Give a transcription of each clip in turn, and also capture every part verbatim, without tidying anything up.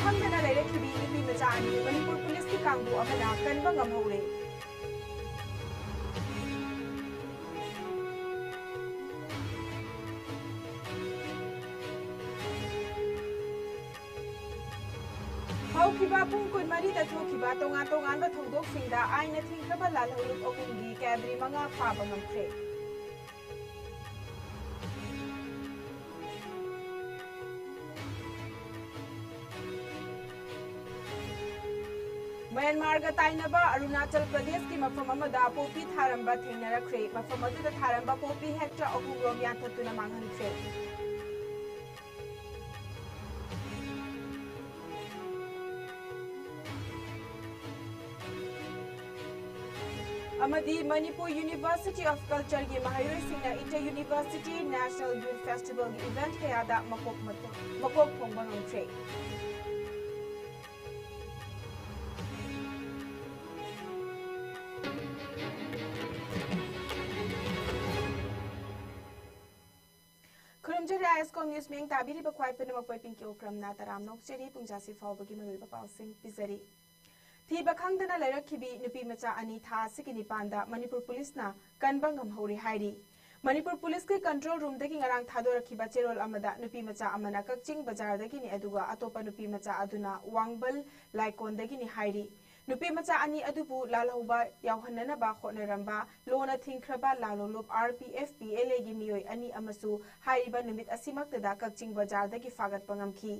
ꯈꯪꯗꯅ ꯂꯩꯔꯛꯈꯤꯕꯤ ꯅꯨꯄꯤ ꯃꯆꯥ ꯑꯅꯤ ꯃꯅꯤꯄꯨꯔ ꯄꯨꯂꯤꯁꯀꯤ ꯀꯥꯡꯕꯨ ꯑꯃꯅ ꯀꯟꯕ ꯉꯝꯍꯧꯔꯦ꯫ ꯍꯧꯈꯤꯕ ꯄꯨꯡ ꯀꯨꯟꯃꯔꯤꯗ ꯊꯣꯛꯈꯤꯕ ꯇꯣꯉꯥꯟ ꯇꯣꯉꯥꯟꯕ ꯊꯧꯗꯣꯛꯁꯤꯡꯗ ꯑꯥꯏꯟꯅ ꯊꯤꯡꯈ꯭ꯔꯕ ꯂꯥꯜꯍꯧꯂꯨꯞ ꯑꯍꯨꯝꯒꯤ ꯀꯦꯗ꯭ꯔꯤ ꯃꯉꯥ ꯐꯥꯕ ꯉꯝꯈ꯭ꯔꯦ꯫ ꯃ꯭ꯌꯥꯟꯃꯥꯔꯒ ꯇꯥꯏꯅꯕ ꯑꯔꯨꯅꯥꯆꯜ ꯄ꯭ꯔꯗꯦꯁꯀꯤ ꯃꯐꯝ ꯑꯃꯗ ꯄꯣꯄꯤ ꯊꯥꯔꯝꯕ ꯊꯦꯡꯅꯔꯛꯈ꯭ꯔꯦ꯫ ꯃꯐꯝ ꯑꯗꯨꯗ ꯊꯥꯔꯝꯕ ꯄꯣꯄꯤ ꯍꯦꯛꯇꯔ ꯑꯍꯨꯝꯔꯣꯝ ꯌꯥꯟꯊꯠꯇꯨꯅ ꯃꯥꯡꯍꯟꯈ꯭ꯔꯦ꯫ ꯑꯃꯗꯤ Manipur University of Culture ꯒꯤ ꯃꯍꯩꯔꯣꯏꯁꯤꯡꯅ Inter University National Youth Festival ꯒꯤ event ꯀꯌꯥꯗ ꯃꯀꯣꯛ ꯃꯇ-, ꯃꯀꯣꯛ ꯊꯣꯡꯕ ꯉꯝꯈ꯭ꯔꯦ꯫ ꯈꯨꯔꯨꯝꯖꯔꯤ ꯑꯥꯏ ꯑꯦꯁ ꯀꯣꯝ ꯅ꯭ꯌꯨꯁ ꯃꯤꯠꯌꯦꯡ ꯇꯥꯕꯤꯔꯤꯕ ꯈ꯭ꯋꯥꯏ ꯄꯨꯝꯅꯃꯛꯄꯨ ꯑꯩ ꯄꯤꯡꯀꯤ ꯑꯣꯀ꯭ꯔꯝꯅ ꯇꯔꯥꯝꯅ ꯑꯣꯛꯆꯔꯤ꯫ ꯄꯨꯡꯖꯥꯁꯤ ꯐꯥꯎꯕꯒꯤ ꯃꯔꯨꯑꯣꯏꯕ ꯄꯥꯎꯁꯤꯡ ꯄꯤꯖꯔꯤ꯫ ꯊꯤꯕ ꯈꯪꯗꯅ ꯂꯩꯔꯛꯈꯤꯕꯤ ꯅꯨꯄꯤ ꯃꯆꯥ ꯑꯅꯤ ꯊꯥ ꯑꯁꯤꯒꯤ ꯅꯤꯄꯥꯟꯗ ꯃꯅꯤꯄꯨꯔ ꯄꯨꯂꯤꯁꯅ ꯀꯟꯕ ꯉꯝꯍꯧꯔꯦ ꯍꯥꯏꯔꯤ꯫ ꯃꯅꯤꯄꯨꯔ ꯄꯨꯂꯤꯁꯀꯤ control room ꯗꯒꯤ ꯉꯔꯥꯡ ꯊꯥꯗꯣꯔꯛꯈꯤꯕ ꯆꯦꯔꯣꯜ ꯑꯃꯗ ꯅꯨꯄꯤ ꯃꯆꯥ ꯑꯃꯅ ꯀꯛꯆꯤꯡ ꯕꯖꯥꯔꯗꯒꯤꯅꯤ, ꯑꯗꯨꯒ ꯑꯇꯣꯞꯄ ꯅꯨꯄꯤ ꯃꯆꯥ ꯑꯗꯨꯅ ꯋꯥꯡꯕꯜ ꯂꯥꯏꯀꯣꯟꯗꯒꯤꯅꯤ ꯍꯥꯏꯔꯤ꯫ ꯅꯨꯄꯤ ꯃꯆꯥ ꯑꯅꯤ ꯑꯗꯨꯕꯨ ꯂꯥꯜꯍꯧꯕ ꯌꯥꯎꯍꯟꯅꯅꯕ ꯍꯣꯠꯅꯔꯝꯕ ꯂꯣꯅ ꯊꯤꯡꯈ꯭ꯔꯕ ꯂꯥꯜꯍꯧꯂꯨꯞ R P F P L ꯑꯦꯒꯤ ꯃꯤꯑꯣꯏ ꯑꯅꯤ ꯑꯃꯁꯨ ꯍꯥꯏꯔꯤꯕ ꯅꯨꯃꯤꯠ ꯑꯁꯤꯃꯛꯇꯗ ꯀꯛꯆꯤꯡ ꯕꯖꯥꯔꯗꯒꯤ ꯐꯥꯒꯠꯄ ꯉꯝꯈꯤ꯫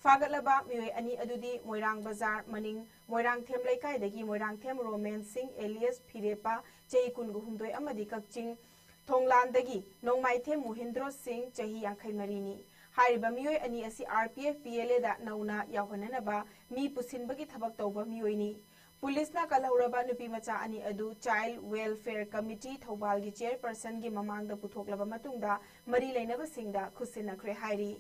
ꯐꯥꯒꯠꯂꯕ ꯃꯤꯑꯣꯏ ꯑꯅꯤ ꯑꯗꯨꯗꯤ ꯃꯣꯏꯔꯥꯡ ꯕꯖꯥꯔ ꯃꯅꯤꯡ ꯃꯣꯏꯔꯥꯡꯊꯦꯝ ꯂꯩꯀꯥꯏꯗꯒꯤ ꯃꯣꯏꯔꯥꯡꯊꯦꯝ ꯔꯣꯃꯦꯟ ꯁꯤꯡ ꯑꯦꯂꯤꯌꯁ ꯐꯤꯔꯦꯞꯄ, ꯆꯍꯤ ꯀꯨꯟꯒ ꯍꯨꯝꯗꯣꯏ ꯑꯃꯗꯤ ꯀꯛꯆꯤꯡ ꯊꯣꯡꯂꯥꯟꯗꯒꯤ ꯅꯣꯡꯃꯥꯏꯊꯦꯝ ꯃꯣꯍꯤꯟꯗ꯭ꯔꯣ ꯁꯤꯡ, ꯆꯍꯤ ꯌꯥꯡꯈꯩ ꯃꯔꯤꯅꯤ꯫ ꯍꯥꯏꯔꯤꯕ ꯃꯤꯑꯣꯏ ꯑꯅꯤ ꯑꯁꯤ R P F P L ꯑꯦꯗ ꯅꯧꯅ ꯌꯥꯎꯍꯟꯅꯅꯕ ꯃꯤ ꯄꯨꯁꯤꯟꯕꯒꯤ ꯊꯕꯛ ꯇꯧꯕ ꯃꯤꯑꯣꯏꯅꯤ꯫ ꯄꯨꯂꯤꯁꯅ ꯀꯜꯍꯧꯔꯕ ꯅꯨꯄꯤ ꯃꯆꯥ ꯑꯅꯤ ꯑꯗꯨ Child Welfare Committee ꯊꯧꯕꯥꯜꯒꯤ chairperson ꯒꯤ ꯃꯃꯥꯡꯗ ꯄꯨꯊꯣꯛꯂꯕ ꯃꯇꯨꯡꯗ ꯃꯔꯤ ꯂꯩꯅꯕꯁꯤꯡꯗ ꯈꯨꯠꯁꯤꯟꯅꯈ꯭ꯔꯦ ꯍꯥꯏꯔꯤ꯫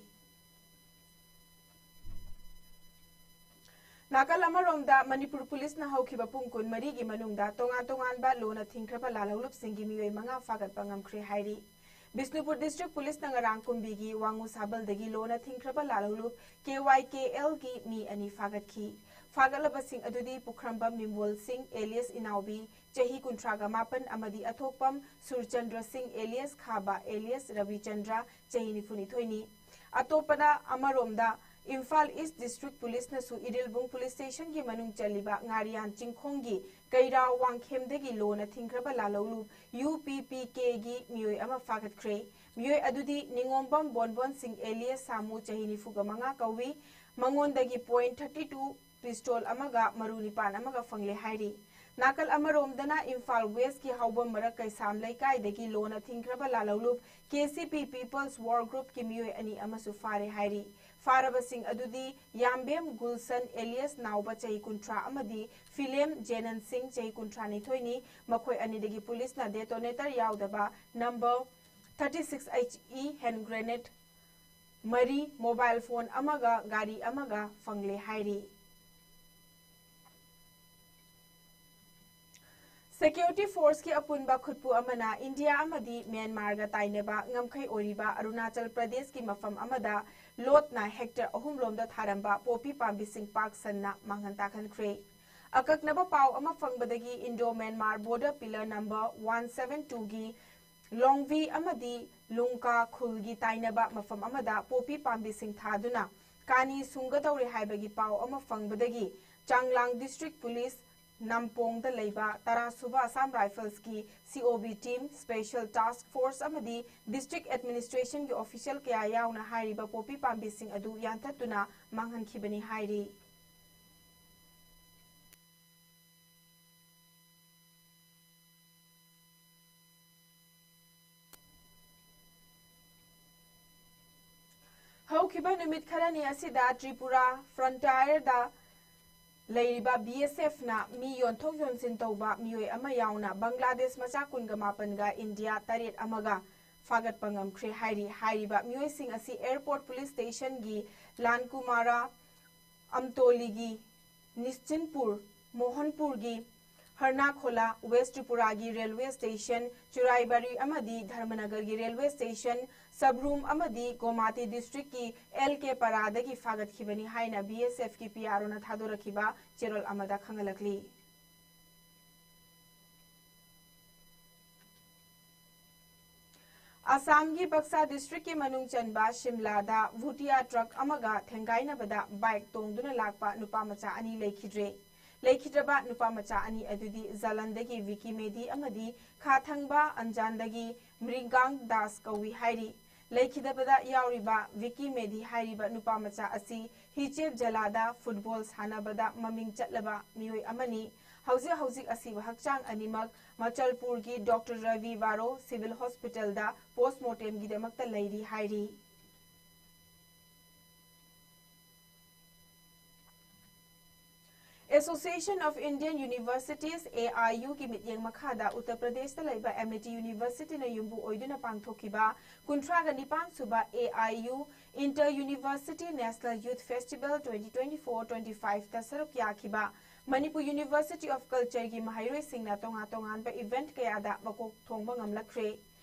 ꯅꯥꯀꯜ ꯑꯃꯔꯣꯝꯗ, ꯃꯅꯤꯄꯨꯔ ꯄꯨꯂꯤꯁꯅ ꯍꯧꯈꯤꯕ ꯄꯨꯡ ꯀꯨꯟꯃꯔꯤꯒꯤ ꯃꯅꯨꯡꯗ ꯇꯣꯉꯥꯟ ꯇꯣꯉꯥꯟꯕ ꯂꯣꯅ ꯊꯤꯡꯈ꯭ꯔꯕ ꯂꯥꯜꯍꯧꯂꯨꯞꯁꯤꯡꯒꯤ ꯃꯤꯑꯣꯏ ꯃꯉꯥ ꯐꯥꯒꯠꯄ ꯉꯝꯈ꯭ꯔꯦ ꯍꯥꯏꯔꯤ꯫ ꯕꯤꯁꯅꯨꯄꯨꯔ District Policeꯅ ꯉꯔꯥꯡ ꯀꯨꯝꯕꯤꯒꯤ ꯋꯥꯉꯨ ꯁꯥꯕꯜꯗꯒꯤ ꯂꯣꯟꯅ ꯊꯤꯡꯈ꯭ꯔꯕ ꯂꯥꯂꯧꯂꯨꯞ KYKLꯒꯤ ꯃꯤ ꯑꯅꯤ ꯐꯥꯒꯠꯈꯤ꯫ ꯐꯥꯒꯠꯂꯕꯁꯤꯡ ꯑꯗꯨꯗꯤ ꯄꯨꯈ꯭ꯔꯝꯕꯝ ꯃꯤꯝꯕꯣꯜ ꯁꯤꯡ alias ꯏꯅꯥꯎꯕꯤ, ꯆꯍꯤ ꯀꯨꯟꯊ꯭ꯔꯥꯒ ꯃꯥꯄꯟ, ꯑꯃꯗꯤ ꯑꯊꯣꯛꯄꯝ ꯁꯨꯔꯆꯟꯗ꯭ꯔ ꯁꯤꯡ alias ꯈꯥꯕ alias ꯔꯕꯤꯆꯟꯗ꯭ꯔ, ꯆꯍꯤ ꯅꯤꯐꯨꯅꯤꯊꯣꯏꯅꯤ꯫ ꯑꯇꯣꯞꯄꯅ ꯑꯃꯔꯣꯝꯗ Imphal East District Policeꯅꯁꯨ Irilbung Police Stationꯒꯤ ꯃꯅꯨꯡ ꯆꯜꯂꯤꯕ ꯉꯥꯔꯤꯌꯥꯟ ꯆꯤꯡꯈꯣꯡꯒꯤ ꯀꯩꯔꯥꯎ ꯋꯥꯡꯈꯦꯝꯗꯒꯤ ꯂꯣꯟꯅ ꯊꯤꯡꯈ꯭ꯔꯕ ꯂꯥꯂꯧꯂꯨꯞ UPPKꯒꯤ ꯃꯤꯑꯣꯏ ꯑꯃ ꯐꯥꯒꯠꯈ꯭ꯔꯦ꯫ ꯃꯤꯑꯣꯏ ꯑꯗꯨꯗꯤ ꯅꯤꯉꯣꯝꯕꯝ ꯕꯣꯟꯕꯣꯟ ꯁꯤꯡ alias ꯁꯥꯃꯨ, ꯆꯍꯤ ꯅꯤꯐꯨꯒ ꯃꯉꯥ ꯀꯧꯏ꯫ ꯃꯉꯣꯟꯗꯒꯤ point thirty two pistol ꯑꯃꯒ ꯃꯔꯨ ꯅꯤꯄꯥꯟ ꯑꯃꯒ ꯐꯪꯂꯦ ꯍꯥꯏꯔꯤ꯫ ꯅꯥꯀꯜ ꯑꯃꯔꯣꯝꯗꯅ ꯏꯝꯐꯥꯜ Westꯀꯤ ꯍꯥꯎꯕꯝ ꯃꯔꯛ ꯀꯩꯁꯥꯝ ꯂꯩꯀꯥꯏꯗꯒꯤ ꯂꯣꯟꯅ ꯊꯤꯡꯈ꯭ꯔꯕ ꯂꯥꯂꯧꯂꯨꯞ KCP People's War Groupꯀꯤ ꯃꯤꯑꯣꯏ ꯑꯅꯤ ꯑꯃꯁꯨ ꯐꯥꯔꯦ ꯍꯥꯏꯔꯤ꯫ ꯐꯥꯔꯕꯁꯤꯡ ꯑꯗꯨꯗꯤ ꯌꯥꯝꯕꯦꯝ ꯒꯨꯜꯁꯟ alias ꯅꯥꯎꯕ, ꯆꯍꯤ ꯀꯨꯟꯊ꯭ꯔꯥ, ꯑꯃꯗꯤ ꯐꯤꯂꯦꯝ ꯖꯦꯅꯟ ꯁꯤꯡ, ꯆꯍꯤ ꯀꯨꯟꯊ꯭ꯔꯥꯅꯤꯊꯣꯏꯅꯤ꯫ ꯃꯈꯣꯏ ꯑꯅꯤꯗꯒꯤ ꯄꯨꯂꯤꯁꯅ detonator ꯌꯥꯎꯗꯕ number thirty six HE hand grenade ꯃꯔꯤ, mobile phone ꯑꯃꯒ ꯒꯥꯔꯤ ꯑꯃꯒ ꯐꯪꯂꯦ ꯍꯥꯏꯔꯤ꯫ Security forceꯀꯤ ꯑꯄꯨꯟꯕ ꯈꯨꯠꯄꯨ ꯑꯃꯅ ꯏꯟꯗꯤꯌꯥ ꯑꯃꯗꯤ ꯃ꯭ꯌꯥꯟꯃꯥꯔꯒ ꯇꯥꯏꯅꯕ ꯉꯝꯈꯩ ꯑꯣꯏꯔꯤꯕ ꯑꯔꯨꯅꯥꯆꯜ ꯄ꯭ꯔꯗꯦꯁꯀꯤ ꯃꯐꯝ ꯑꯃꯗ ꯂꯣꯠꯅ hectare ꯑꯍꯨꯝꯂꯣꯝꯗ ꯊꯥꯔꯝꯕ ꯄꯣꯄꯤ ꯄꯥꯝꯕꯤꯁꯤꯡ ꯄꯥꯛ ꯁꯟꯅ ꯃꯥꯡꯍꯟ ꯇꯥꯛꯍꯟꯈ꯭ꯔꯦ꯫ ꯑꯀꯛꯅꯕ ꯄꯥꯎ ꯑꯃ ꯐꯪꯕꯗꯒꯤ Indo Myanmar border pillar number one seven twoꯒꯤ ꯂꯣꯡꯚꯤ ꯑꯃꯗꯤ ꯂꯨꯡꯀꯥ ꯈꯨꯜꯒꯤ ꯇꯥꯏꯅꯕ ꯃꯐꯝ ꯑꯃꯗ ꯄꯣꯄꯤ ꯄꯥꯝꯕꯤꯁꯤꯡ ꯊꯥꯗꯨꯅ ꯀꯥꯅꯤ ꯁꯨꯡꯒꯗꯧꯔꯦ ꯍꯥꯏꯕꯒꯤ ꯄꯥꯎ ꯑꯃ ꯐꯪꯕꯗꯒꯤ ꯆꯥꯡꯂꯥꯡ District Police ꯅꯝꯄꯣꯡꯗ ꯂꯩꯕ ꯇꯔꯥꯁꯨꯕ Assam Riflesꯀꯤ COB team, Special Task Force ꯑꯃꯗꯤ District Administrationꯒꯤ official ꯀꯌꯥ ꯌꯥꯎꯅ ꯍꯥꯏꯔꯤꯕ ꯄꯣꯄꯤ ꯄꯥꯝꯕꯤꯁꯤꯡ ꯑꯗꯨ ꯌꯥꯟꯊꯠꯇꯨꯅ ꯃꯥꯡꯍꯟꯈꯤꯕꯅꯤ ꯍꯥꯏꯔꯤ꯫ ꯍꯧꯈꯤꯕ ꯅꯨꯃꯤꯠ ꯈꯔꯅꯤ ꯑꯁꯤꯗ ꯇ꯭ꯔꯤꯄꯨꯔꯥ frontierꯗ ꯂꯩꯔꯤꯕ BSFꯅ ꯃꯤ ꯌꯣꯟꯊꯣꯛ ꯌꯣꯟꯁꯤꯟ ꯇꯧꯕ ꯃꯤꯑꯣꯏ ꯑꯃ ꯌꯥꯎꯅ ꯕꯪꯒ꯭ꯂꯥꯗꯦꯁ ꯃꯆꯥ ꯀꯨꯟꯒ ꯃꯥꯄꯟꯒ ꯏꯟꯗꯤꯌꯥ ꯇꯔꯦꯠ ꯑꯃꯒ ꯐꯥꯒꯠꯄ ꯉꯝꯈ꯭ꯔꯦ ꯍꯥꯏꯔꯤ꯫ ꯍꯥꯏꯔꯤꯕ ꯃꯤꯑꯣꯏꯁꯤꯡ ꯑꯁꯤ Airport Police Stationꯒꯤ ꯂꯥꯟꯀꯨꯃꯥꯔꯥ ꯑꯝꯇꯣꯂꯤꯒꯤ ꯅꯤꯁꯆꯤꯟꯄꯨꯔ, ꯃꯣꯍꯟꯄꯨꯔꯒꯤ ꯍꯔꯅꯥꯈꯣꯂꯥ, ꯋꯦꯁ ꯇ꯭ꯔꯤꯄꯨꯔꯥꯒꯤ ꯔꯦꯜꯋꯦ ꯁ꯭ꯇꯦꯁꯟ, ꯆꯨꯔꯥꯏꯕꯥꯔꯤ ꯑꯃꯗꯤ ꯙꯔꯃꯅꯒꯔꯒꯤ ꯔꯦꯜꯋꯦ ꯁ꯭ꯇꯦꯁꯟ, ꯁꯕ꯭ꯔꯨꯝ ꯑꯃꯗꯤ ꯒꯣꯃꯥꯇꯤ ꯗꯤꯁꯇ꯭ꯔꯤꯛꯀꯤ ꯑꯦꯜ ꯀꯦ ꯄꯥꯔꯥꯗꯒꯤ ꯐꯥꯒꯠꯈꯤꯕꯅꯤ ꯍꯥꯏꯅ ꯕꯤ ꯑꯦꯁ ꯑꯦꯐꯀꯤ ꯄꯤ ꯑꯥꯔ ꯑꯣꯅ ꯊꯥꯗꯣꯔꯛꯈꯤꯕ ꯆꯦꯔꯣꯜ ꯑꯃꯗ ꯈꯪꯍꯜꯂꯛꯂꯤ꯫ ꯑꯁꯥꯝꯒꯤ ꯕꯛꯁꯥ ꯗꯤꯁꯇ꯭ꯔꯤꯛꯀꯤ ꯃꯅꯨꯡ ꯆꯟꯕ ꯁꯤꯝꯂꯥꯗ ꯚꯨꯇꯤꯌꯥ ꯇ꯭ꯔꯛ ꯑꯃꯒ ꯊꯦꯡꯒꯥꯏꯅꯕꯗ ꯕꯥꯏꯛ ꯇꯣꯡꯗꯨꯅ ꯂꯥꯛꯄ ꯅꯨꯄꯥ ꯃꯆꯥ ꯑꯅꯤ ꯂꯩꯈꯤꯗ꯭ꯔꯦ꯫ ꯂꯩꯈꯤꯗ꯭ꯔꯕ ꯅꯨꯄꯥ ꯃꯆꯥ ꯑꯅꯤ ꯑꯗꯨꯗꯤ ꯖꯥꯂꯟꯗꯒꯤ ꯚꯤꯀꯤ ꯃꯦꯙꯤ ꯑꯃꯗꯤ ꯈꯥ ꯊꯪꯕ ꯑꯟꯖꯥꯟꯗꯒꯤ ꯃ꯭ꯔꯤꯒꯥꯡ ꯗꯥꯁ ꯀꯧꯏ ꯍꯥꯏꯔꯤ꯫ ꯂꯩꯈꯤꯗꯕꯗ ꯌꯥꯎꯔꯤꯕ ꯚꯤꯀꯤ ꯃꯦꯙꯤ ꯍꯥꯏꯔꯤꯕ ꯅꯨꯄꯥ ꯃꯆꯥ ꯑꯁꯤ ꯍꯤꯆꯦꯞ ꯖꯂꯥꯗ ꯐꯨꯠꯕꯣꯜ ꯁꯥꯟꯅꯕꯗ ꯃꯃꯤꯡ ꯆꯠꯂꯕ ꯃꯤꯑꯣꯏ ꯑꯃꯅꯤ꯫ ꯍꯧꯖꯤꯛ ꯍꯧꯖꯤꯛ ꯑꯁꯤꯕ ꯍꯛꯆꯥꯡ ꯑꯅꯤꯃꯛ ꯃꯆꯜꯄꯨꯔꯒꯤ ꯗꯣꯛꯇꯔ ꯔꯕꯤ ꯕꯥꯔꯣ ꯁꯤꯚꯤꯜ ꯍꯣꯁꯄꯤꯇꯥꯜꯗ ꯄꯣꯁꯃꯣꯔꯇꯦꯝꯒꯤꯗꯃꯛꯇ ꯂꯩꯔꯤ ꯍꯥꯏꯔꯤ꯫ Association of Indian Universities, A I U, ꯒꯤ ꯃꯤꯠꯌꯦꯡ ꯃꯈꯥꯗ ꯎꯠꯇꯔ ꯄ꯭ꯔꯗꯦꯁꯇ ꯂꯩꯕ ꯑꯦꯃꯤꯇꯤ ꯌꯨꯅꯤꯚꯔꯁꯤꯇꯤꯅ ꯌꯨꯝꯕꯨ ꯑꯣꯏꯗꯨꯅ ꯄꯥꯡꯊꯣꯛꯈꯤꯕ ꯀꯨꯟꯊ꯭ꯔꯥꯒ ꯅꯤꯄꯥꯟ ꯁꯨꯕ A I U Inter University National Youth Festival twenty twenty-four twenty-five ꯇ ꯁꯔꯨꯛ ꯌꯥꯈꯤꯕ ꯃꯅꯤꯄꯨꯔ University of Culture ꯒꯤ ꯃꯍꯩꯔꯣꯏꯁꯤꯡꯅ ꯇꯣꯉꯥꯟ ꯇꯣꯉꯥꯟꯕ event ꯀꯌꯥꯗ ꯃꯀꯣꯛ ꯊꯣꯡꯕ ꯉꯝꯂꯛꯈ꯭ꯔꯦ꯫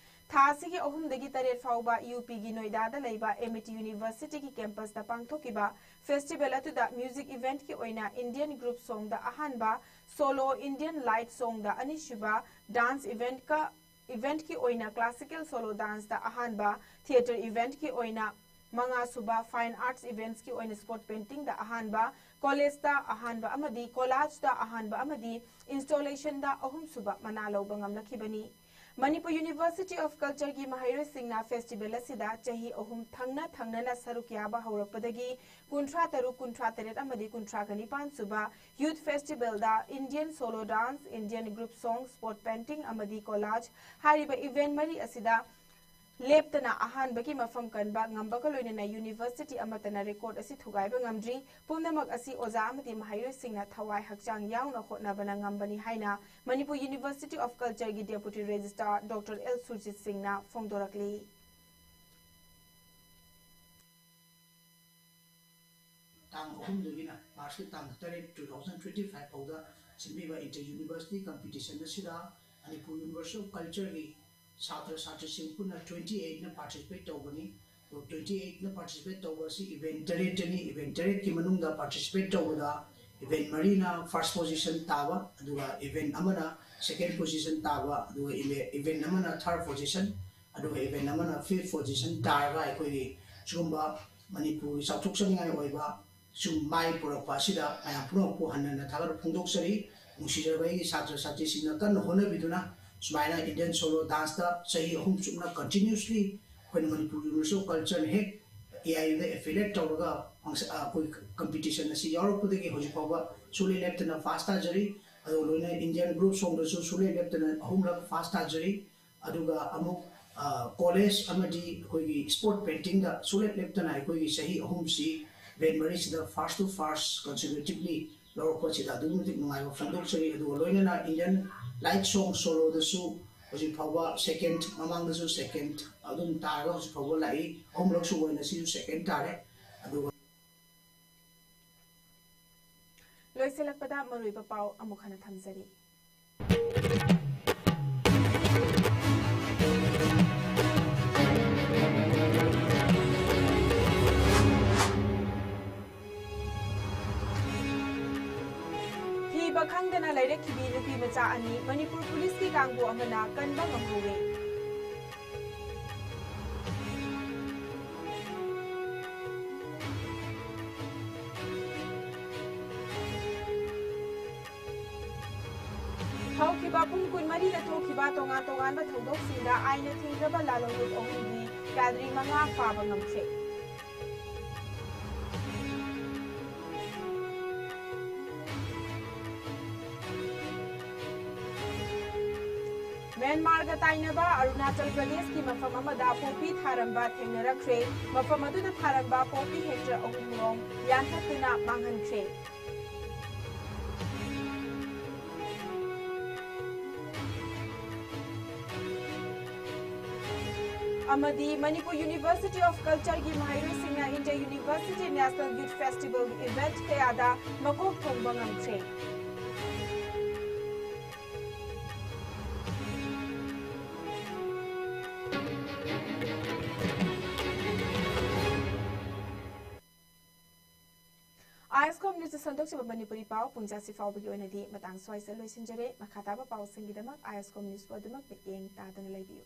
ꯊꯥ ꯑꯁꯤꯒꯤ ꯑꯍꯨꯝꯗꯒꯤ ꯇꯔꯦꯠ ꯐꯥꯎꯕ ꯌꯨ ꯄꯤꯒꯤ ꯅꯣꯏꯗꯥꯗ ꯂꯩꯕ ꯑꯦꯃꯤꯇꯤ ꯌꯨꯅꯤꯚꯔꯁꯤꯇꯤꯒꯤ campus ꯇ ꯄꯥꯡꯊꯣꯛꯈꯤꯕ festival ꯑꯗꯨꯗ music event ꯀꯤ ꯑꯣꯏꯅ Indian group song ꯗ ꯑꯍꯥꯟꯕ, solo Indian light song ꯗ ꯑꯅꯤꯁꯨꯕ, dance event ꯀ, event ꯀꯤ ꯑꯣꯏꯅ classical solo dance ꯗ ꯑꯍꯥꯟꯕ, theatre event ꯀꯤ ꯑꯣꯏꯅ ꯃꯉꯥꯁꯨꯕ, fine arts events ꯀꯤ ꯑꯣꯏꯅ spot painting ꯗ ꯑꯍꯥꯟꯕ, college ꯇ ꯑꯍꯥꯟꯕ ꯑꯃꯗꯤ collage ꯇ ꯑꯍꯥꯟꯕ ꯑꯃꯗꯤ installation ꯗ ꯑꯍꯨꯝꯁꯨꯕ ꯃꯅꯥ ꯂꯧꯕ ꯉꯝꯂꯛꯈꯤꯕꯅꯤ꯫ ꯃꯅꯤꯄꯨꯔ University of Culture ꯒꯤ ꯃꯍꯩꯔꯣꯏꯁꯤꯡꯅ festival ꯑꯁꯤꯗ ꯆꯍꯤ ꯑꯍꯨꯝ ꯊꯪꯅ ꯊꯪꯅꯅ ꯁꯔꯨꯛ ꯌꯥꯕ ꯍꯧꯔꯛꯄꯗꯒꯤ ꯀꯨꯟꯊ꯭ꯔꯥ ꯇꯔꯨꯛ, ꯀꯨꯟꯊ꯭ꯔꯥ ꯇꯔꯦꯠ ꯑꯃꯗꯤ ꯀꯨꯟꯊ꯭ꯔꯥꯒ ꯅꯤꯄꯥꯟ ꯁꯨꯕ Youth Festival ꯗ Indian solo dance, Indian group song, spot painting ꯑꯃꯗꯤ collage ꯍꯥꯏꯔꯤꯕ event ꯃꯔꯤ ꯑꯁꯤꯗ ꯂꯦꯞꯇꯅ ꯑꯍꯥꯟꯕꯒꯤ ꯃꯐꯝ ꯀꯟꯕ ꯉꯝꯕꯒ ꯂꯣꯏꯅꯅ university ꯑꯃꯠꯇꯅ record ꯑꯁꯤ ꯊꯨꯒꯥꯏꯕ ꯉꯝꯗ꯭ꯔꯤ꯫ ꯄꯨꯝꯅꯃꯛ ꯑꯁꯤ ꯑꯣꯖꯥ ꯑꯃꯗꯤ ꯃꯍꯩꯔꯣꯏꯁꯤꯡꯅ ꯊꯋꯥꯏ ꯍꯛꯆꯥꯡ ꯌꯥꯎꯅ ꯍꯣꯠꯅꯕꯅ ꯉꯝꯕꯅꯤ ꯍꯥꯏꯅ ꯃꯅꯤꯄꯨꯔ University of Culture ꯒꯤ Deputy Registrar Doctor L Surjit ꯁꯤꯡꯅ ꯐꯣꯡꯗꯣꯔꯛꯂꯤ꯫ ꯇꯥꯡ ꯑꯍꯨꯝꯗꯒꯤꯅ ꯃꯥꯔꯁꯀꯤ ꯇꯥꯡ ꯇꯔꯦꯠ, two thousand twenty-five ꯐꯥꯎꯗ ꯁꯤꯟꯕꯤꯕ inter university competition ꯑꯁꯤꯗ ꯃꯅꯤꯄꯨꯔ University of Culture ꯒꯤ ꯁꯥꯇ꯭ꯔ ꯁꯥꯇ꯭ꯔꯤꯁꯤꯡ ꯄꯨꯟꯅ twenty eight ꯅ participate ꯇꯧꯕꯅꯤ꯫ ꯑꯗꯣ twenty eight ꯅ participate ꯇꯧꯕ ꯑꯁꯤ event ꯇꯔꯦꯠꯇꯅꯤ꯫ Event ꯇꯔꯦꯠꯀꯤ ꯃꯅꯨꯡꯗ participate ꯇꯧꯕꯗ event ꯃꯔꯤꯅ first position ꯇꯥꯕ, ꯑꯗꯨꯒ event ꯑꯃꯅ second position ꯇꯥꯕ, ꯑꯗꯨꯒ ꯏꯚꯦ-, event ꯑꯃꯅ third position, ꯑꯗꯨꯒ event ꯑꯃꯅ fifth position ꯇꯥꯔꯒ ꯑꯩꯈꯣꯏꯒꯤ ꯁꯤꯒꯨꯝꯕ ꯃꯅꯤꯄꯨꯔꯒꯤ ꯆꯥꯎꯊꯣꯛꯆꯅꯤꯡꯉꯥꯏ ꯑꯣꯏꯕ ꯁꯨꯝ ꯃꯥꯏ ꯄꯨꯔꯛꯄ ꯑꯁꯤꯗ ꯃꯌꯥꯝ ꯄꯨꯝꯅꯃꯛꯄꯨ ꯍꯟꯅ ꯍꯟꯅ ꯊꯥꯒꯠꯄ ꯐꯣꯡꯗꯣꯛꯆꯔꯤ꯫ ꯅꯨꯡꯁꯤꯖꯔꯕ ꯑꯩꯒꯤ ꯁꯥꯇ꯭ꯔ ꯁꯥꯇ꯭ꯔꯤꯁꯤꯡꯅ ꯀꯟꯅ ꯍꯣꯠꯅꯕꯤꯗꯨꯅ ꯁꯨꯃꯥꯏꯅ Indian solo dance ꯇ ꯆꯍꯤ ꯑꯍꯨꯝ ꯆꯨꯞꯅ continuously ꯑꯩꯈꯣꯏꯅ ꯃꯅꯤꯄꯨꯔ University of Culture ꯅ ꯍꯦꯛ A I U the affiliate ꯇꯧꯔꯒ ꯐꯪꯁ-, ꯑ, ꯑꯩꯈꯣꯏ competition ꯑꯁꯤ ꯌꯥꯎꯔꯛꯄꯗꯒꯤ ꯍꯧꯖꯤꯛ ꯐꯥꯎꯕ ꯁꯨꯡꯂꯦꯞ ꯂꯦꯞꯇꯅ first ꯇꯥꯖꯔꯤ꯫ ꯑꯗꯨꯒ ꯂꯣꯏꯅꯅ Indian group song ꯗꯁꯨ ꯁꯨꯡꯂꯦꯞ ꯂꯦꯞꯇꯅ ꯑꯍꯨꯝꯂꯛ first ꯇꯥꯖꯔꯤ꯫ ꯑꯗꯨꯒ ꯑꯃꯨꯛ, ꯑ, college ꯑꯃꯗꯤ ꯑꯩꯈꯣꯏꯒꯤ sport painting ꯗ ꯁꯨꯡꯂꯦꯞ ꯂꯦꯞꯇꯅ ꯑꯩꯈꯣꯏꯒꯤ ꯆꯍꯤ ꯑꯍꯨꯝꯁꯤ event ꯃꯔꯤꯁꯤꯗ first to first consecutively ꯂꯧꯔꯛꯄꯁꯤꯗ ꯑꯗꯨꯛꯀꯤ ꯃꯇꯤꯛ ꯅꯨꯡꯉꯥꯏꯕ ꯐꯣꯡꯗꯣꯛꯆꯔꯤ꯫ ꯑꯗꯨꯒ ꯂꯣꯏꯅꯅ Indian light song solo ꯗꯁꯨ ꯍꯧꯖꯤꯛ ꯐꯥꯎꯕ second, ꯃꯃꯥꯡꯗꯁꯨ second ꯑꯗꯨꯝ ꯇꯥꯔꯒ ꯍꯧꯖꯤꯛ ꯐꯥꯎꯕ ꯂꯥꯛꯏ꯫ ꯑꯍꯨꯝꯂꯛ ꯁꯨꯕ ꯑꯣꯏꯅ ꯁꯤꯁꯨ second ꯇꯥꯔꯦ꯫ ꯑꯗꯨꯒ ꯂꯣꯏꯁꯤꯜꯂꯛꯄꯗ ꯃꯔꯨꯑꯣꯏꯕ ꯄꯥꯎ ꯑꯃꯨꯛ ꯍꯟꯅ ꯊꯝꯖꯔꯤ꯫ ꯊꯤꯕ ꯈꯪꯗꯅ ꯂꯩꯔꯛꯈꯤꯕꯤ ꯅꯨꯄꯤ ꯃꯆꯥ ꯑꯅꯤ ꯃꯅꯤꯄꯨꯔ ꯄꯨꯂꯤꯁꯀꯤ ꯀꯥꯡꯕꯨ ꯑꯃꯅ ꯀꯟꯕ ꯉꯝꯍꯧꯔꯦ꯫ ꯍꯧꯈꯤꯕ ꯄꯨꯡ ꯀꯨꯟꯃꯔꯤꯗ ꯊꯣꯛꯈꯤꯕ ꯇꯣꯉꯥꯟ ꯇꯣꯉꯥꯟꯕ ꯊꯧꯗꯣꯛꯁꯤꯡꯗ ꯑꯥꯏꯟꯅ ꯊꯤꯡꯈ꯭ꯔꯕ ꯂꯥꯂꯣꯡꯂꯨꯞ ꯑꯍꯨꯝꯒꯤ ꯀꯦꯗ꯭ꯔꯤ ꯃꯉꯥ ꯐꯥꯕ ꯉꯝꯈ꯭ꯔꯦ꯫ ꯃ꯭ꯌꯥꯟꯃꯥꯔꯒ ꯇꯥꯏꯅꯕ ꯑꯔꯨꯅꯥꯆꯜ ꯄ꯭ꯔꯗꯦꯁꯀꯤ ꯃꯐꯝ ꯑꯃꯗ ꯄꯣꯄꯤ ꯊꯥꯔꯝꯕ ꯊꯦꯡꯅꯔꯛꯈ꯭ꯔꯦ꯫ ꯃꯐꯝ ꯑꯗꯨꯗ ꯊꯥꯔꯝꯕ ꯄꯣꯄꯤ ꯍꯦꯛꯇꯔ ꯑꯍꯨꯝ ꯔꯣꯝ ꯌꯥꯟꯊꯠꯇꯨꯅ ꯃꯥꯡꯍꯟꯈ꯭ꯔꯦ꯫ ꯑꯃꯗꯤ ꯃꯅꯤꯄꯨꯔ University of Culture ꯒꯤ ꯃꯍꯩꯔꯣꯏꯁꯤꯡꯅ Inter University National Youth Festival event ꯀꯌꯥꯗ ꯃꯀꯣꯛ ꯊꯣꯡꯕ ꯉꯝꯈ꯭ꯔꯦ꯫ ꯑꯥꯏ ꯑꯦꯁ ꯀꯣꯝ ꯅ꯭ꯌꯨꯁꯇ ꯁꯟꯗꯣꯛꯆꯕ ꯃꯅꯤꯄꯨꯔꯤ ꯄꯥꯎ ꯄꯨꯡ ꯖꯥꯁꯤ ꯐꯥꯎꯕꯒꯤ ꯑꯣꯏꯅꯗꯤ ꯃꯇꯥꯡ ꯁ꯭ꯋꯥꯏꯁꯤꯗ ꯂꯣꯏꯁꯤꯟꯖꯔꯦ꯫ ꯃꯈꯥ ꯇꯥꯕ ꯄꯥꯎꯁꯤꯡꯒꯤꯗꯃꯛ ꯑꯥꯏ ꯑꯦꯁ ꯀꯣꯝ ꯅ꯭ꯌꯨꯁꯄꯨ ꯑꯗꯨꯃꯛ ꯃꯤꯠꯌꯦꯡ ꯇꯥꯗꯨꯅ ꯂꯩꯕꯤꯌꯨ꯫